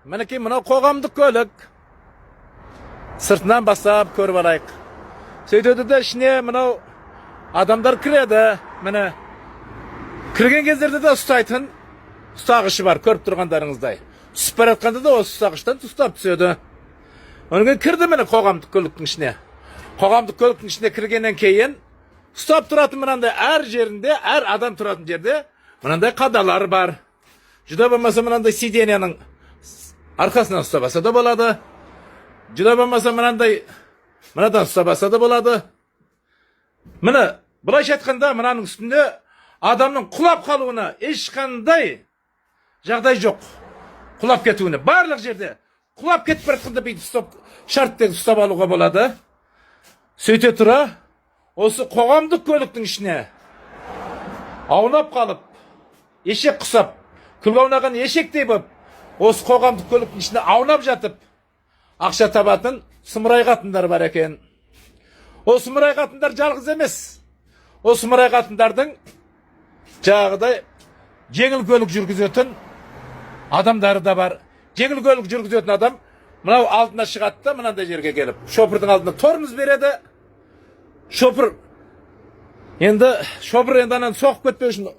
Мінекей, мынау қоғамдық көлік. Сыртынан бастап көріп алайық. Сөйтеді де, ішіне мынау адамдар кіреді. Міне, кірген кездерде де ұстайтын ұстағышы бар, көріп тұрғандарыңыздай. Түсіп бара жатқанда да осы ұстағыштан ұстап түседі. Одан кейін кірді, міне, қоғамдық көліктің ішіне. Қоғамдық көліктің ішіне кіргеннен кейін ұстап тұратын мынандай әр жерінде, әр адам тұратын жерде мынандай қадалар бар. Жүдә болмаса, мынандай сиденьяның арқасынан ұстап алса да болады. Жүдә болмаса, мынандай мынадан ұстап алса да болады. Міне, былайша айтқанда, мынаның үстінде адамның құлап қалуына ешқандай жағдай жоқ. Құлап кетуіне барлық жерде, құлап кетіп бара жатқанда бүйтіп ұстап, шарт деп ұстап алуға болады. Сөйте тұра, осы қоғамдық көліктің ішіне аунап қалып, ешек құсап, күлге аунаған ешектей болып, осы қоғамдық көліктің ішінде аунап жатып ақша табатын сұмырай қатындар бар екен. Ол сұмырай қатындар жалғыз емес. Ол сұмырай қатындардың жаңағыдай жеңіл көлік жүргізетін адамдары да бар. Жеңіл көлік жүргізетін адам мынау алдына шығады да, мынандай жерге келіп шопырдың алдына тормоз береді. Шопыр енді ананы соғып кетпеу үшін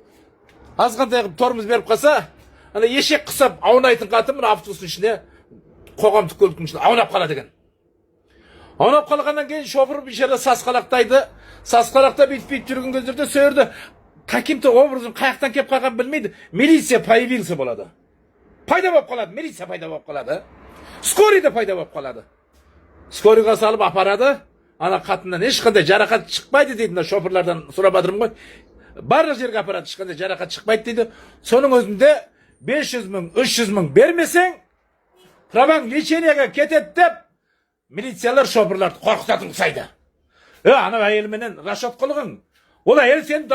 азғантай қылып тормоз беріп қалса, ана ешек құсап аунайтын қатын мына автобустың ішіне, қоғамдық көліктің ішіне аунап қалады екен. Аунап қалғаннан кейін шопыр бейшара сасқалақтайды. Сасқалақтап, бүйтіп бүйтіп жүрген кездерде сол жерде каким-то образом, қай жақтан келіп қалғанын білмейді, милиция появился болады, пайда болып қалады. Милиция пайда болып қалады, скорый да пайда болып қалады. Скорыйға салып апарады. Ана қатыннан ешқандай жарақат шықпайды дейді. Мына шопырлардан сұрап жатырмын ғой. Барлық жерге апарады, ешқандай жарақат шықпайды дейді. Соның өзінде 500 мың, 300 мың бермесең, праваң лечениеге кетеді деп милициялар шопырларды қорқытатын ұқсайды. Е, анау әйелменен расчет қылғың, ол әйел сен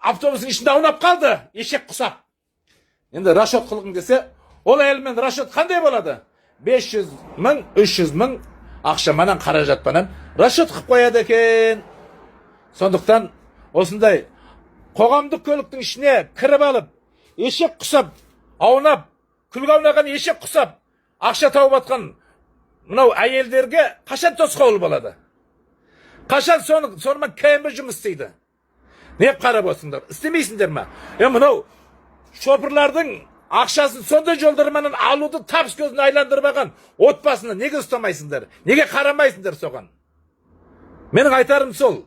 автобустың ішінде аунап қалды ешек құсап, енді расчет қылғың десе, ол әйелмен расчет қандай болады? 500 мың, 300 мың ақшаманан, қаражатпанан расчет қылып қояды екен. Сондықтан осындай қоғамдық көліктің ішіне кіріп алып, ешек құсап аунап, күлге аунаған ешек құсап ақша тауып жатқан мынау әйелдерге қашан тосқауыл болады? Қашан соны, сонымен КМБ жұмыс істейді? Не қарап отырсыңдар, істемейсіңдер ма? Е, мынау шопырлардың ақшасын сондай жолдарменен алуды табыс көзіне айландырып алған отбасыны неге ұстамайсыңдар? Неге қарамайсыңдар соған? Менің айтарым сол.